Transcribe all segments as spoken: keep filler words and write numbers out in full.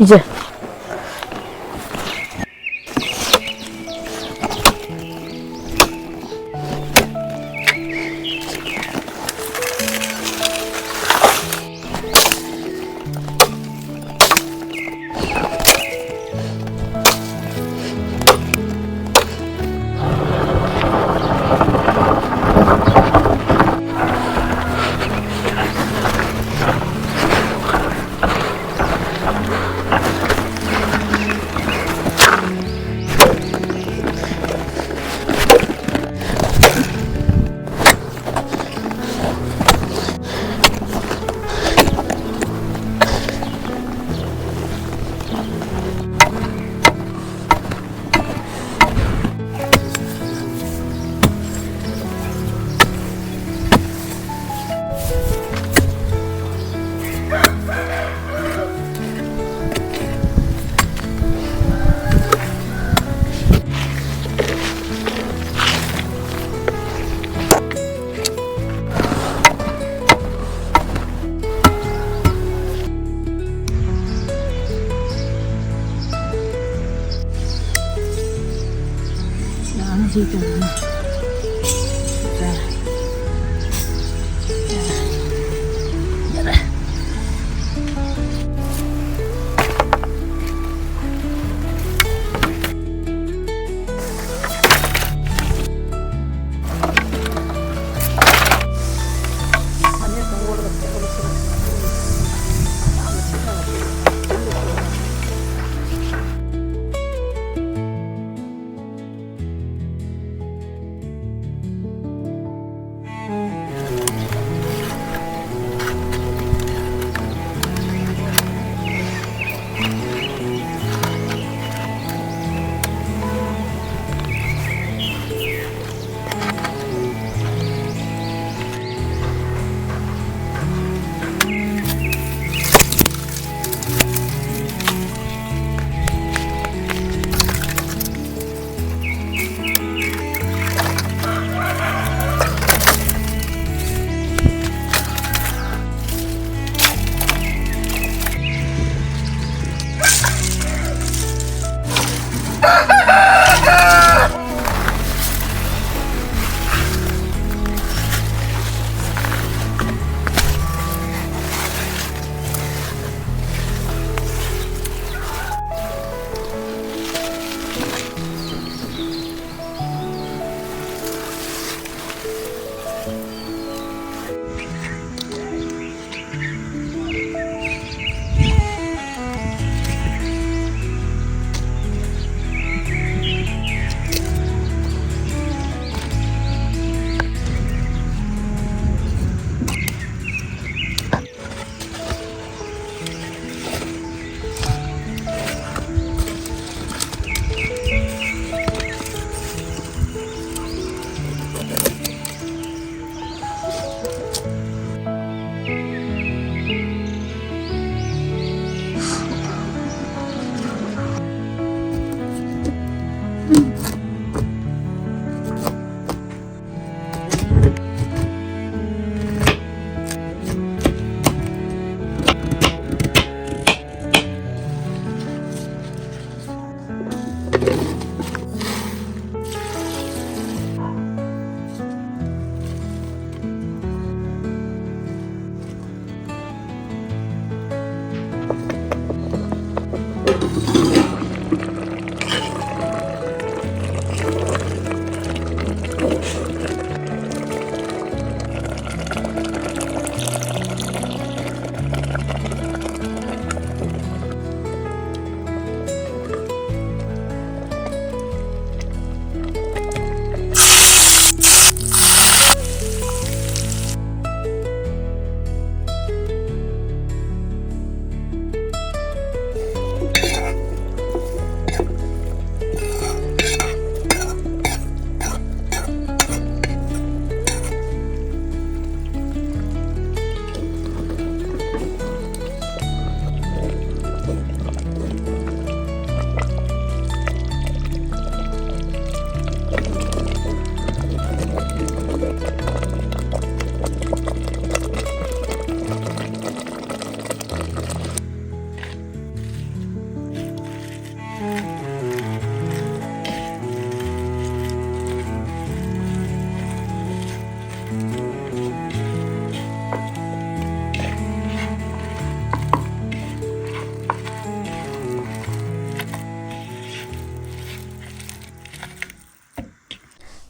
ꯏꯆꯦ꯫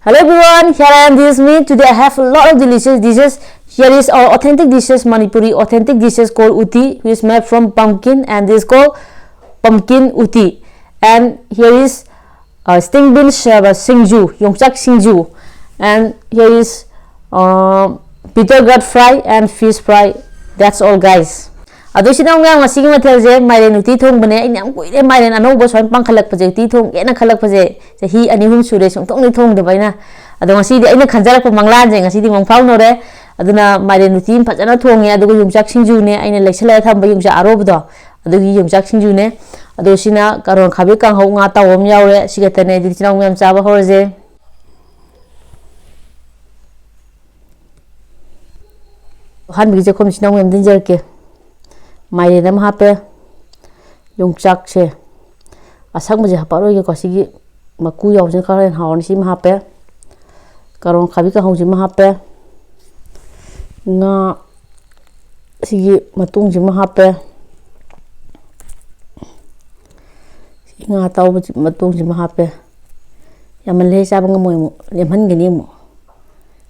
Hello everyone, here I am, this is me. Today I have a lot of delicious dishes. Here is our authentic dishes, Manipuri authentic dishes called uti, which is made from pumpkin, and this is called pumpkin uti. And here is uh, sting beans uh, singju, yongchak singju. And here is uh, bitter gourd fry and fish fry. That's all, guys. ꯑꯗꯣ ꯏꯆꯤꯟ ꯏꯅꯥꯎ ꯃꯌꯥꯝ, ꯉꯁꯤꯒꯤ ꯃꯊꯦꯜꯁꯦ ꯃꯥꯏꯔꯦꯟ ꯎꯇꯤ ꯊꯣꯡꯕꯅꯦ꯫ ꯑꯩꯅ ꯌꯥꯝ ꯀꯨꯏꯔꯦ ꯃꯥꯏꯔꯦꯟ ꯑꯅꯧꯕ ꯁꯨꯃꯥꯏꯅ ꯄꯥꯡꯈꯠꯂꯛꯄꯁꯦ, ꯎꯇꯤ ꯊꯣꯡꯒꯦꯅ ꯈꯜꯂꯛꯄꯁꯦ꯫ ꯆꯍꯤ ꯑꯅꯤ ꯑꯍꯨꯝ ꯁꯨꯔꯦ ꯁꯨꯡꯊꯣꯡꯗꯤ ꯊꯣꯡꯗꯕ ꯑꯩꯅ꯫ ꯑꯗꯣ ꯉꯁꯤꯗꯤ ꯑꯩꯅ ꯈꯟꯖꯔꯛꯄ ꯃꯪꯂꯥꯟꯁꯦ ꯉꯁꯤꯗꯤ ꯃꯪ ꯐꯥꯎꯅꯔꯦ꯫ ꯑꯗꯨꯅ ꯃꯥꯏꯔꯦꯟ ꯎꯇꯤ ꯑꯃ ꯐꯖꯅ ꯊꯣꯡꯉꯦ, ꯑꯗꯨꯒ ꯌꯣꯡꯆꯥꯛ ꯁꯤꯡꯖꯨꯅꯦ, ꯑꯩꯅ ꯂꯩꯁꯜꯂꯒ ꯊꯝꯕ ꯌꯣꯡꯆꯥꯛ ꯑꯔꯣꯕꯗꯣ, ꯑꯗꯨꯒꯤ ꯌꯣꯡꯆꯥꯛ ꯁꯤꯡꯖꯨꯅꯦ꯫ ꯑꯗꯣ ꯁꯤꯅ ꯀꯥꯔꯣꯟ ꯈꯥꯕꯤ ꯀꯥꯡꯍꯧ, ꯉꯥ ꯑꯇꯥꯎꯕ ꯑꯃ ꯌꯥꯎꯔꯦ꯫ ꯁꯤ ꯈꯛꯇꯅꯦ꯫ ꯑꯗꯨꯗꯤ ꯏꯆꯤꯟ ꯏꯅꯥꯎ ꯃꯌꯥꯝ ꯆꯥꯕ ꯍꯧꯔꯁꯦ꯫ ꯑꯍꯥꯟꯕꯒꯤ ꯆꯦꯈꯣꯝꯁꯤꯅ ꯑꯃꯨꯛ ꯌꯥꯝ ꯊꯤꯟꯖꯔꯛꯀꯦ꯫ ꯃꯥꯏꯔꯦꯟ ꯑꯃ ꯍꯥꯞꯄꯦ꯫ ꯌꯣꯡꯆꯥꯛꯁꯦ ꯑꯁꯪꯕꯁꯦ ꯍꯥꯞꯄꯛꯑꯔꯣꯏꯒꯦꯀꯣ꯫ ꯁꯤꯒꯤ ꯃꯀꯨ ꯌꯥꯎꯕꯁꯤꯅ ꯈꯔ ꯍꯦꯟꯅ ꯍꯥꯎꯔꯅꯤ꯫ ꯁꯤꯃ ꯍꯥꯞꯄꯦ꯫ ꯀꯥꯔꯣꯟ ꯈꯥꯕꯤ ꯀꯥꯡꯍꯧꯁꯤꯃ ꯍꯥꯞꯄꯦ꯫ ꯉꯥ ꯁꯤꯒꯤ ꯃꯇꯣꯡꯁꯤꯃ ꯍꯥꯞꯄꯦ꯫ ꯁꯤ ꯉꯥ ꯑꯇꯥꯎꯕ ꯃꯇꯣꯡꯁꯤꯃ ꯍꯥꯞꯄꯦ꯫ ꯌꯥꯝꯃꯜꯂꯦ, ꯆꯥꯕ ꯉꯝꯃꯣꯏ ꯑꯃꯨꯛ꯫ ꯂꯦꯝꯍꯟꯒꯅꯤ ꯑꯃꯨꯛ꯫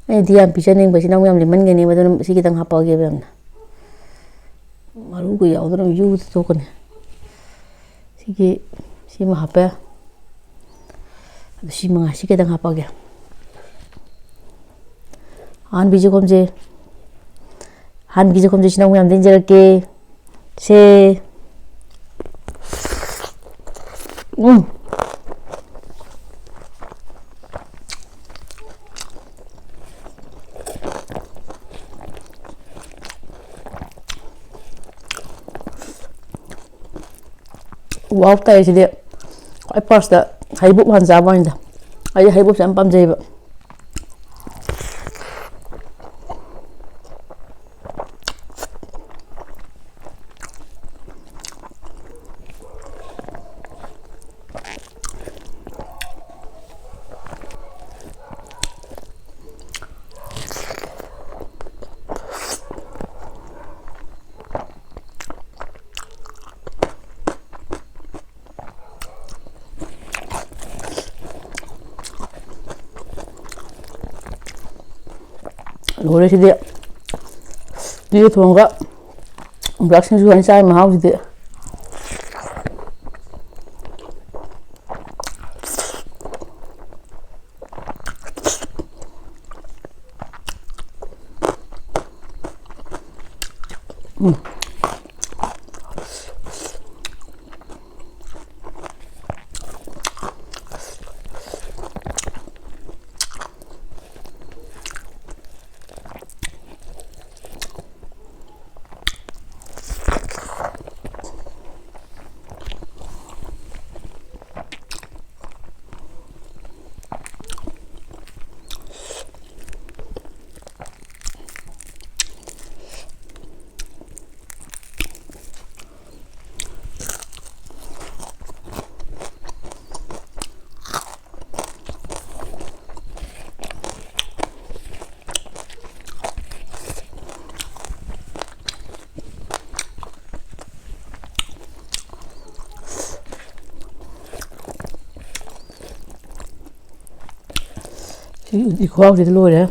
ꯑꯩꯗꯤ ꯌꯥꯝ ꯄꯤꯖꯅꯤꯡꯕꯁꯤꯅ ꯑꯃꯨꯛ ꯌꯥꯝ ꯂꯦꯝꯍꯟꯒꯅꯦꯕ, ꯑꯗꯨꯅ ꯁꯤ ꯈꯤꯇꯪ ꯍꯥꯞꯄꯛꯑꯒꯦꯕ ꯌꯥꯝꯅ꯫ ꯃꯔꯨꯒ ꯌꯥꯎꯗꯅ ꯌꯨꯗ ꯊꯣꯛꯀꯅꯤ꯫ ꯁꯤꯒꯤ, ꯁꯤꯃ ꯍꯥꯞꯄꯦ꯫ ꯑꯗꯨ ꯁꯤ ꯃꯉꯥꯏ, ꯁꯤ ꯈꯤꯇꯪ ꯍꯥꯞꯄꯛꯑꯒꯦ꯫ ꯑꯍꯥꯟꯕꯒꯤ ꯆꯦꯈꯣꯝꯁꯦ, ꯑꯍꯥꯟꯕꯒꯤ ꯆꯦꯈꯣꯝꯁꯦ ꯏꯆꯤꯟ ꯏꯅꯥꯎ ꯃꯌꯥꯝꯗ ꯏꯟꯖꯔꯛꯀꯦ꯫ ꯁꯦ꯫ ꯎꯝ꯫ ꯋꯥꯎ ꯇꯥꯏ ꯁꯤꯗꯤ꯫ ꯈ꯭ꯋꯥꯏ ꯐꯥꯔꯁꯇ ꯍꯩꯕꯨꯞ ꯍꯥꯟꯅ ꯆꯥꯕ ꯋꯥꯅꯤꯗ꯫ ꯑꯩ ꯍꯩꯕꯨꯞꯁꯦ ꯌꯥꯝ ꯄꯥꯝꯖꯩꯌꯦꯕ꯫ ꯂꯣꯏꯔꯦ ꯁꯤꯗꯤ꯫ ꯎꯇꯤꯒ ꯊꯣꯡꯉꯒ ꯌꯣꯡꯆꯥꯛ ꯁꯤꯡꯖꯨ ꯑꯅꯤ ꯆꯥꯔꯤ ꯃꯍꯥꯎꯁꯤꯗꯤ꯫ ꯁꯤ ꯎꯇꯤ ꯈꯨꯍꯥꯎꯁꯤꯗꯤ ꯂꯣꯏꯔꯦ꯫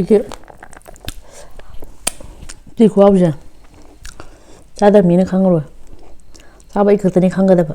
ꯁꯤꯒꯤ ꯎꯇꯤ ꯈꯨꯍꯥꯎꯁꯦ ꯆꯥꯗꯕ ꯃꯤꯅ ꯈꯪꯉꯔꯣꯏ꯫ ꯆꯥꯕ ꯑꯩ ꯈꯛꯇꯅꯤ ꯈꯪꯒꯗꯕ꯫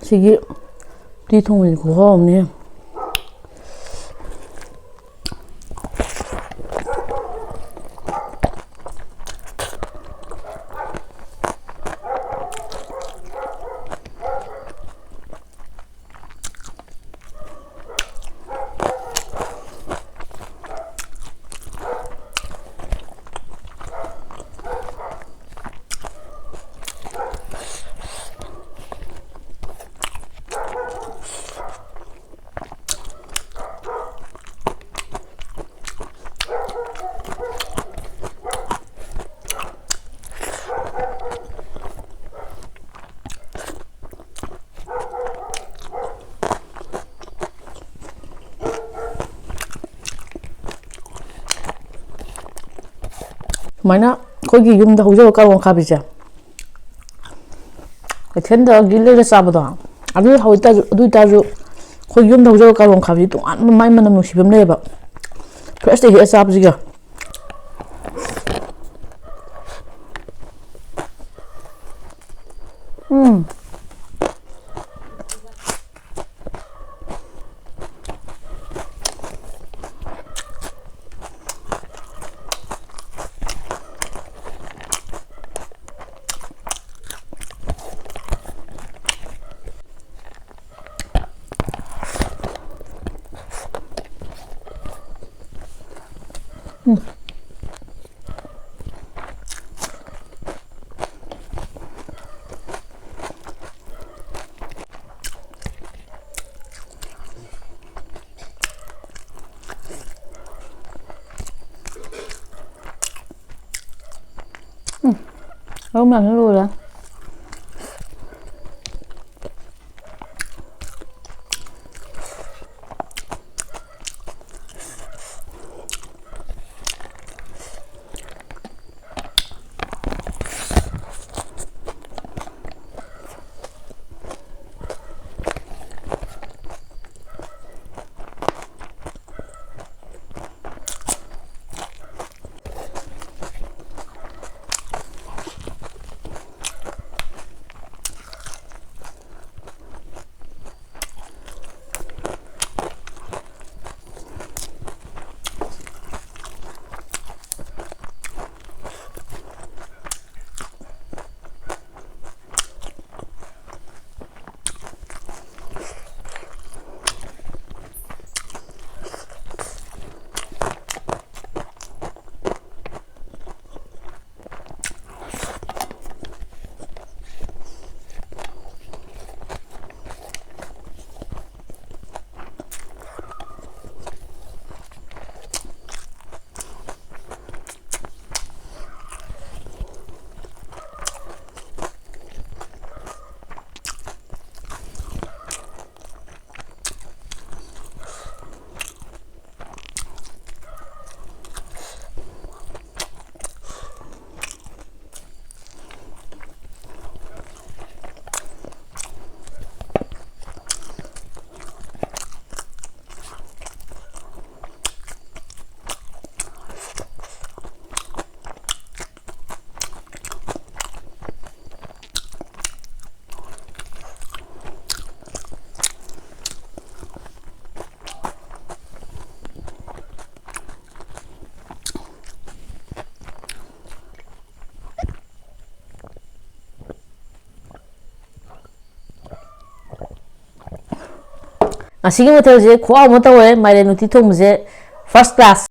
ꯁꯤꯒꯤ ꯎꯇꯤ ꯊꯣꯡꯕꯁꯤ ꯈꯨꯍꯥꯎ ꯑꯃꯅꯤ꯫ ꯁꯨꯃꯥꯏꯅ ꯑꯩꯈꯣꯏꯒꯤ ꯌꯨꯝꯗ ꯍꯧꯖꯕ ꯀꯥꯔꯣꯡ ꯈꯥꯕꯤꯁꯦ, ꯀꯩꯊꯦꯜꯗꯒꯤ ꯂꯩꯔ ꯆꯥꯕꯗꯣ, ꯑꯗꯨ ꯍꯧꯖꯤꯛꯇꯁꯨ, ꯑꯗꯨ ꯑꯣꯏꯇꯥꯔꯁꯨ ꯑꯩꯈꯣꯏ ꯌꯨꯝꯗ ꯍꯧꯖꯕ ꯀꯥꯔꯣꯡ ꯈꯥꯕꯤꯗꯤ ꯇꯣꯉꯥꯟꯕ ꯃꯥꯏ ꯃꯅꯝ ꯅꯨꯡꯁꯤꯕ ꯑꯃ ꯂꯩꯌꯦꯕ, ꯐ꯭ꯔꯦꯁꯇ ꯍꯦꯛꯑ ꯆꯥꯕꯁꯤꯒ꯫ ꯎꯝ꯫ ꯎꯝ, ꯃꯔꯨ ꯃꯌꯥꯝꯁꯨ ꯂꯣꯏꯔꯦ꯫ ꯉꯁꯤꯒꯤ ꯃꯊꯦꯜꯁꯦ ꯈꯨꯍꯥꯎ ꯑꯃ ꯇꯧꯋꯦ, ꯃꯥꯏꯔꯦꯟ ꯎꯇꯤ ꯊꯣꯡꯕꯁꯦ first class꯫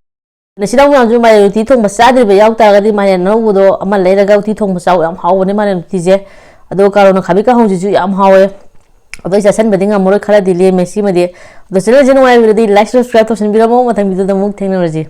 ꯅꯆꯤꯟꯅꯥꯎ ꯃꯌꯥꯝꯁꯨ ꯃꯥꯏꯔꯦꯟ ꯎꯇꯤ ꯊꯣꯡꯕ ꯆꯥꯗ꯭ꯔꯤꯕ ꯌꯥꯎ ꯇꯥꯔꯒꯗꯤ ꯃꯥꯏꯔꯦꯟ ꯑꯅꯧꯕꯗꯣ ꯑꯃ ꯂꯩꯔꯒ ꯎꯇꯤ ꯊꯣꯡꯕ ꯆꯥꯎ, ꯌꯥꯝ ꯍꯥꯎꯕꯅꯦ ꯃꯥꯏꯔꯦꯟ ꯎꯇꯤꯁꯦ꯫ ꯑꯗꯣ ꯀꯥꯔꯣꯠ ꯑꯈꯥꯕꯤ ꯀꯥꯡꯍꯧꯁꯤꯁꯨ ꯌꯥꯝ ꯍꯥꯎꯋꯦ꯫ ꯑꯗꯣ ꯑꯩ ꯆꯥꯁꯟꯕꯗꯤ ꯉꯝꯃꯔꯣꯏ, ꯈꯔꯗꯤ ꯂꯦꯝꯃꯦ ꯁꯤꯃꯗꯤ꯫ ꯑꯗꯣ channelꯁꯦ ꯅꯨꯡꯉꯥꯏꯕꯤꯔꯗꯤ like, subscribe ꯇꯧꯁꯟꯕꯤꯔꯝꯃꯣ꯫ ꯃꯊꯪ videoꯗ ꯑꯃꯨꯛ ꯊꯦꯡꯅꯔꯁꯤ꯫